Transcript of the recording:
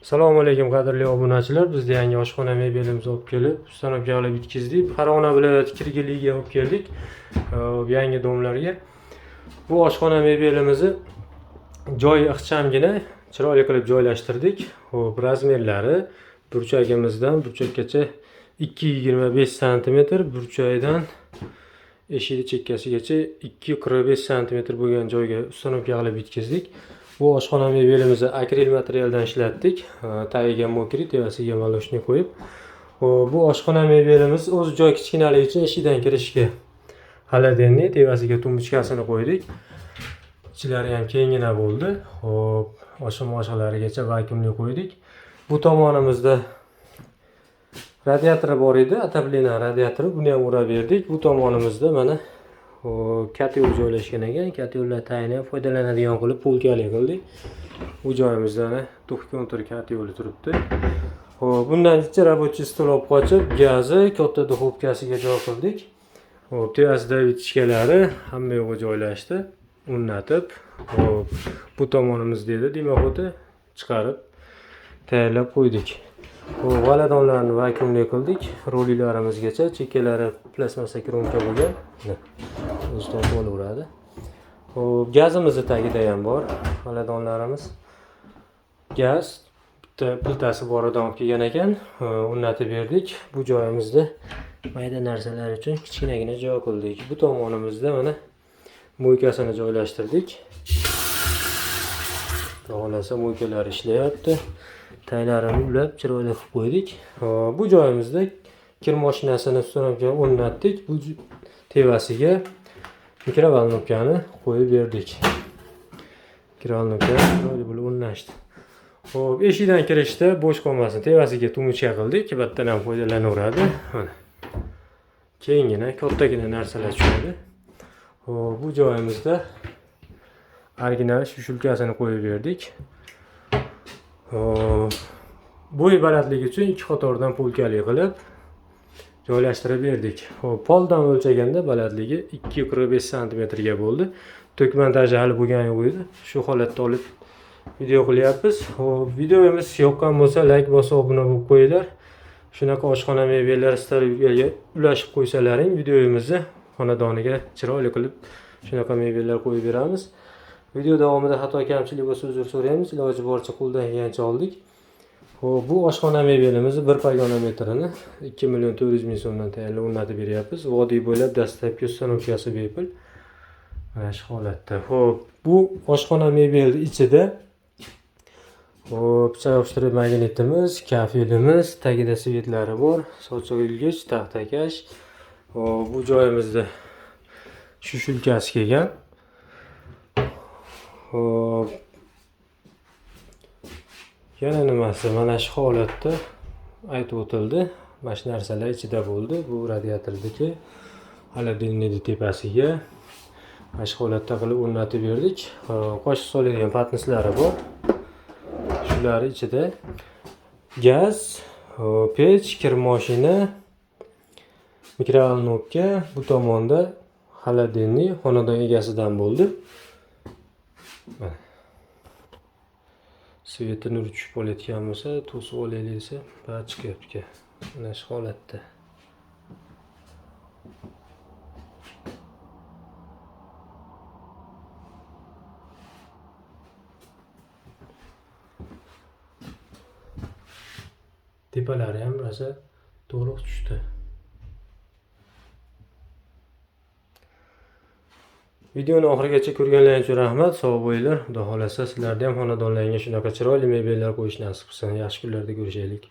Assalomu alaykum qadrli obunachilar. Biz yangi oshxona mebelimizni olib kelib, установка qilib bitkazdik. Farg'ona viloyati Kirgiliga olib keldik. Yangi domlarga. Bu oshxona mebelimizni joyi ixchamgina, chiroyli qilib joylashtirdik. Xo'p, razmerlari burchagimizdan burchakkacha 2,25 sm, burchakdan eshik chekkasigacha 2,45 sm bo'lgan joyga установка qilib bitkazdik. Bu oshxona mebelimizni akril materialdan ishlatdik. Tagiga mokri, tepasiga moloshni qo'yib. Bu oshxona mebelimiz o'z joy kichkinaligi uchun eshikdan kirishga холодильник, tepasiga tumbuchkasini qo'ydik. Ichlari ham kenggina bo'ldi. Xo'p, oshxonalarigacha vakuumli qo'ydik. Bu tomonimizda radiatori bor edi, отопление radiatori, buni ham urab berdik. Bu tomonimizda mana kotel joylashgan ekan. Kotellar tagini ham foydalanadigan qilib polkali qildik. Bu joyimizda mana двухконтур koteli turibdi. Xo'p, bundan ichi рабочий stol olib qochib, gazi katta duxovkasiga joy qildik. Xo'p, tepasida vitichkalari hamma yo'g'i joylashdi. O'rnatib, xo'p, bu tomonimizda edi dimoxodi chiqarib tayyorlab qo'ydik. Xo'p, g'aladonlarni vakuumli qildik. Roliklarimizgacha chekkalari plastmassa kromka bo'lgan. O'zi tortib olaveradi. Xo'p, gazimizni tagida ham bor g'aladonlarimiz. Gaz bitta plitasi boridan olib kelgan ekan, o'rnatib berdik. Bu joyimizda mayda narsalar uchun kichkinagina joy qildik. Bu tomonimizda mana mo'ykasini joylashtirdik. Xudo xohlasa mo'ykalar ishlayapti. Taylarini ulab chiroyli qilib qo'ydik. Bu joyimizda kir mashinasini ustiga o'rnatdik. Bu tevasiga mikrovolnovkani qo'yib berdik. Mikrovolnovka chiroyli bo'lib o'rnashdi. Xo'p, eshikdan kirishda bo'sh qolmasin, tevasiga tumbuchka qildik. Batdan ham foydalanaveradi. Mana. Keyingina kattagina narsalar tushadi. Xo'p, bu joyimizda original shushulkasini qo'yib berdik. Xo'p, bo'y balandligi uchun 2 qatordan polkali qilib joylashtirib berdik. Xo'p, poldan o'lchaganda balandligi 2,45 santimetrga bo'ldi. Tok montaji hali bo'lgani yo'q edi. Shu holatda olib video qilyapmiz. Xo'p, videomiz yoqqan bo'lsa like bosib obuna bo'lib qo'yinglar. Shunaqa oshxona mebellari sizlarga ulashib qo'ysalaring, videomizni xonadoniga chiroyli qilib shunaqa mebellar qo'yib beramiz. Video davomida xato kamchilik bo'lsa uzr so'raymiz. Iloji boricha qo'ldan kelgancha oldik. Xo'p, bu oshxona mebelimizni 1 pagona metrini 2 400 000 so'mdan tayyorlab o'rnatib beryapmiz. Vodiy bo'ylab dastlabki ustanovkasi bepul. Mana shu holatda. Xo'p, bu oshxona mebeli ichida xo'p, pichoq yopishtirib magnitimiz, kafelimiz, tagida svetlari bor, sochiq ilgich, taxtakash. Xo'p, bu joyimizda shushulkasi kelgan. Xo'p, yana nimasi mana shu holatda aytib o'tildi. Mana shu narsalar ichida bo'ldi. Bu radiatordagi холодильник tepasiga mana shu holatda qilib o'rnatib berdik. Qoshiq soladigan patnislari bor. Shular ichida gaz, pech, kir mashina, mikrovolnovka, bu tomonda холодильник xonadon egasidan bo'ldi. Mana. Sveti nur tushib qolayotgan bo'lsa, to'sib olaylik desa, bari chiqyapti. Mana shu holatda. Tepalari ham rosa to'liq tushdi. Videoni oxirigacha ko'rganlaringiz uchun rahmat. Sog' bo'linglar. Xudo xolasa sizlarda ham xonadonlaringizga shunaqa chiroyli mebellar qo'yish nasib qilsin. Yaxshi kunlarda ko'rishaylik.